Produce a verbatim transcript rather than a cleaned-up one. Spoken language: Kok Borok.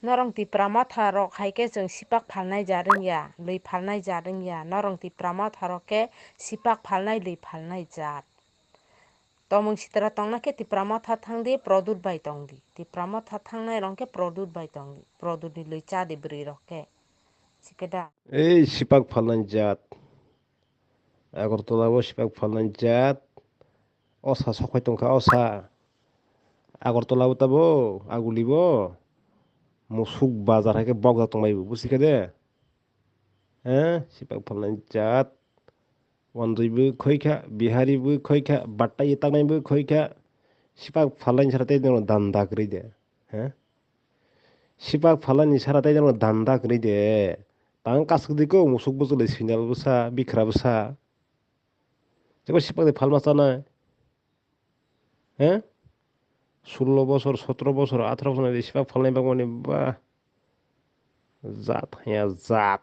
Norong Tipra Motha rok hai khe chwng sipak phalnai jat wngya, lwi phalnai jat wngya. Norong Tipra Motha rok khe sipak phalnai, lwi phalnai jat. Tomung sitra tongna khe Tipra Motha thang di, Produt bai tong di. Tipra Motha thangnai rok khe Produt bai tong di. Produt ni lwi cha di bwrwi rok khe. Chikeda. Ei sipak phalnai jat. Agartala o sipak phalnai jat. Osa sokhai tongkha, osa. Agartala bo tabo, aguli bo. Musuk bazar hai khe bokjak tongmai bo, busi kha de? Eh, sipak phalnai jat. Wandoi bo khoikha, Bihari bo khoikha, Battai tangnai bo khoikha. Sipak phalnai sara tei dano danda kwrwi de. Eh? Sipak phalnai sara tei dano danda kwrwi de. Tang kasuk di ko, musuk bwswlwi sinal bwsa, bikra bwsa. Jebo sipak de phalma chanai. He? Sullo bosor, sotro bosor, atharo bosor nai sipak phalnai bagmani ba. Jat haya jat.